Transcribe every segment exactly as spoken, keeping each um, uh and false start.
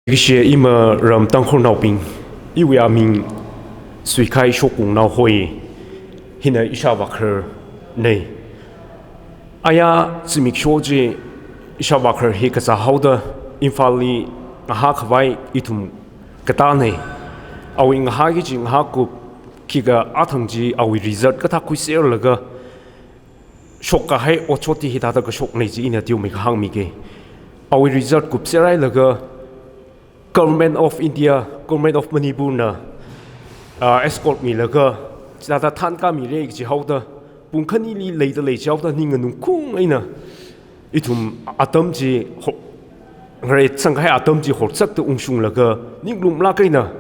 Leikashiya ima ram Tangkhulnaobing, iwui aming Suikhai Shokkungnao hoi, hina ishāvā khararnei. Aya zimiksho chi ishāvā kharar hi kazā haoda Imphalli ngahā khavai ithum katānei. Awui ngahāki kaji ngahākup khikha athang chi awui result kathā khuiserlaga shokkahai otshot hi hithāda kashoknei chi ina teomeikha hāngmike. Awui result kupser hailaga Government of India, Government of Manipur na, ah, escort milaga, chithāda thānkāmira kaji haoda, pung khanili leida lei jihaoda, ning nganungkhaung eina, ithum atam chi ho-, ngareitsangkahai atam chi horzakta ungshunglaga, ninglumlāk eina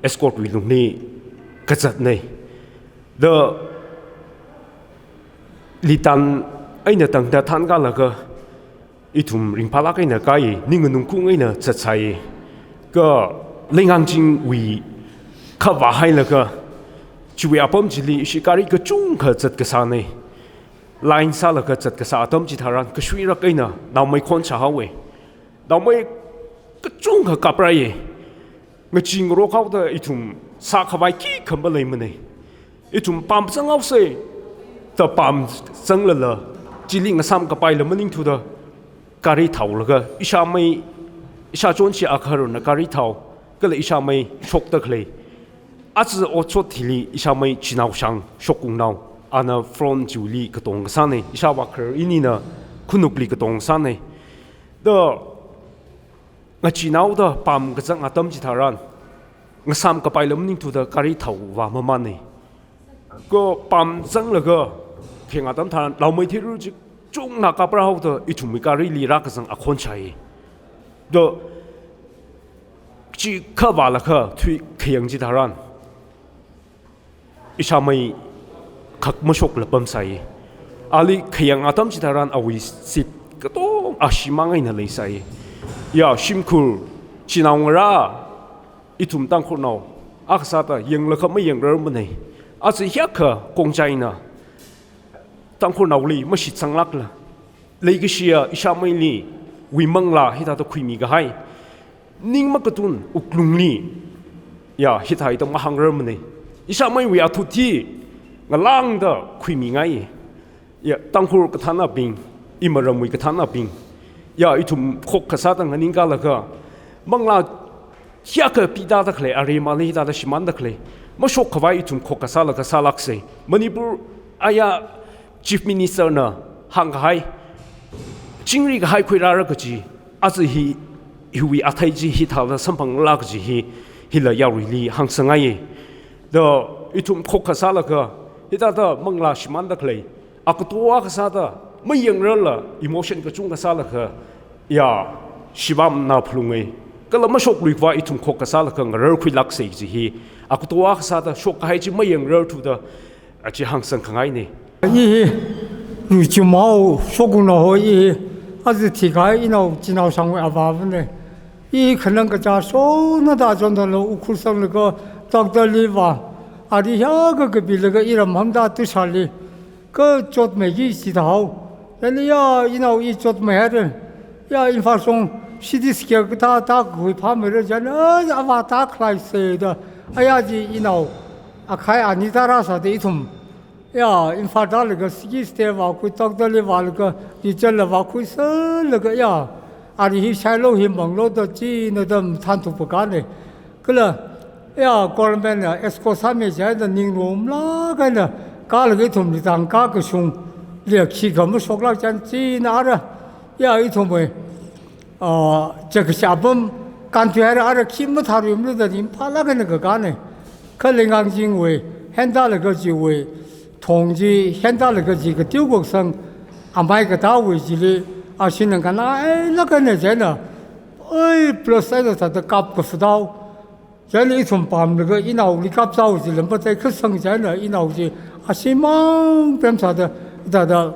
escort wui lungli kazatnei. Da litan eina tangda thānkālaga, ithum ringphālāk eina kāi, ning nganungkhaung eina zatsai. Kha Leingangjingwui khavā hailaga, chiwui apam chili ishi gari kachungkha zat kasānei. Line sālaga zat kasā atam chitharan kashuirak eina naomei khonshā haowe. Naomei kachungkha kaprāye. Ngachee ngarok haoda ithum sākhavai khikha maleimanei. Ithum pam zanghaosei, da pam zanglala, chili ngasām kapaila maningthuda, gari thaolaga, ishāmei, ishāchon shi akharona gari thao, kala ishāmei shokda khalei. Aja otshot hili ishāmei Chinaoshang Shokkungnao, ana front chiwuili katong kasānei, ishāvā kharar inina khanukli katong kasānei. Da ngachee naoda pam kazang atam chitharan, ngasām kapaila maningthuda gari thaovā mamanei. Kha pam zanglaga, khayang atam tharan, naomei theirur chi chungna kaprā haoda, ithumwui garili rākazang akhon shāi. Da chi khavālakha, thui khayang chitharan, ishāmei khak mashokla pamsai. Ali khayang atam chitharan awui seat katong ashimang eina leisai. Ya, shimkhur, chinao ngarā, ithum Tangkhulnao akha sāda yanglakha mayangrarmanei. Aja hiyākha kongchaina Tangkhulnaoli mashitsanglākla. Leikashiya ishāmeili wui manglā hithāda khuimi kahai. Ning makatun wuklungli, ya, hithāda mahāngrarmanei. Ishāmeiwui athut hi ngalāngda khuimingai. Ya, Tangkhul kathānabing, ima ramwui kathānabing, ya, ithum khokkha sāda nganingkālaga, manglā hiyākha pitāda khalei, aremali hithāda shimānda khalei, mashokkhavai ithum khokkha sālaga sālāksei. Manipur aya Chief Minister na hāngkahai, chingri kahai khuirāra kaji, aja hi, hiwui athei chi hithāda samphanglā kaji hi, hila yaruili hāngsangngaiye. Da ithum khokkha sālaga, hithāda manglā shimānda khalei, akhatoa kasāda, mayangrarla, emotion kachungkha sālaga, ya, shibamna phalungai. Kala mashokluikhavai ithum khokkha sālaga ngararkhuilāksei kaji hi, akhatoa kasāda, shokkahai chi mayangrarthuda, aja hāngsangkhangainei. I hi, Luichumao Shokkungnao hoi i hi, aja thikahai inao Chinaoshangwui avāvanei. I khanang kachā shonada chonthalo Ukhrul sanglaga, doctor li vā, ari hiyākha kapilaga iram hangda Tushar li, kachotmeiki chithāhao. Chieina ya, inao i chotmeihaira. Ya, Imphal shong C T scan kathā thā kakhui phāmeira chieina, a, avā tākhalei sāda. Aya chi inao akhai ani tārāsāda ithum, ya, Imphal tālaga C T scan vākhui, doctor li vālaga, result la vākhuiserlaga, ya, ari hi shailo hi manglo da china da mathānthuk pakānei. Kala, ya, government na escort sāmi chieina ninglumlāk eina, kālaga ithumli tangkā kashungli khikha mashoklāk chieina china ara, ya, ithumwui, ah, chakashapam kānthuihaira, ara khi mathāruimala da ringphālāk eina kakānei. Kha Leingangjingwui hentalaga chiwui thong chi hentalaga chi kateo kasang, amai katāwui chili, ashina kanailāk eina chieina, oi, plus eina sāda kap kafutao. Chieina ithum pamlaga inaoli kapsao chila mataikha sang chieina inao chi ashimang pemsāda, da, da,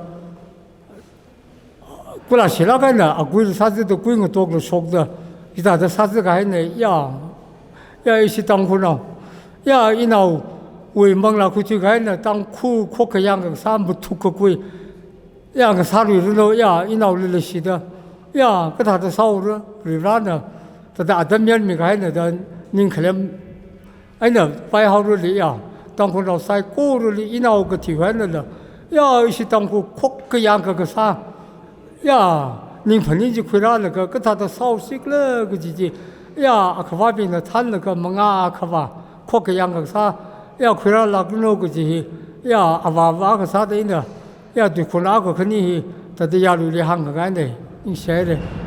kula shilāk eina, akui sāzada kui ngatokla shokda, hithāda sāzakahainei, ya, ya, ishi Tangkhulnao. Ya, inaowui manglā khuithuikahaina, Tangkhul khokkha yangkasā mathuk kakui. Ya, ngasāruiranu, ya, inaoli leishida. Ya, kathāda sāura, Varivarana Thāda atam yanmikahaina da ning khalem. Eina paihaorali ya, Tangkhulnao saikorali inao kathi hainala, ya, ishi Tangkhul khokkayang kakasā, ya, ning phaning chi khuirālaga kathāda sāhaosikhala kaji chi, ya, akhavābingna thānlaga mangā akhavā khokkayang kakasā, ya, khuirālākranu kaji hi, ya, avāva kasāda ina, ya, tuikhun akha khani hi, thāda yaruili hāngkhangaina, ningshihaira.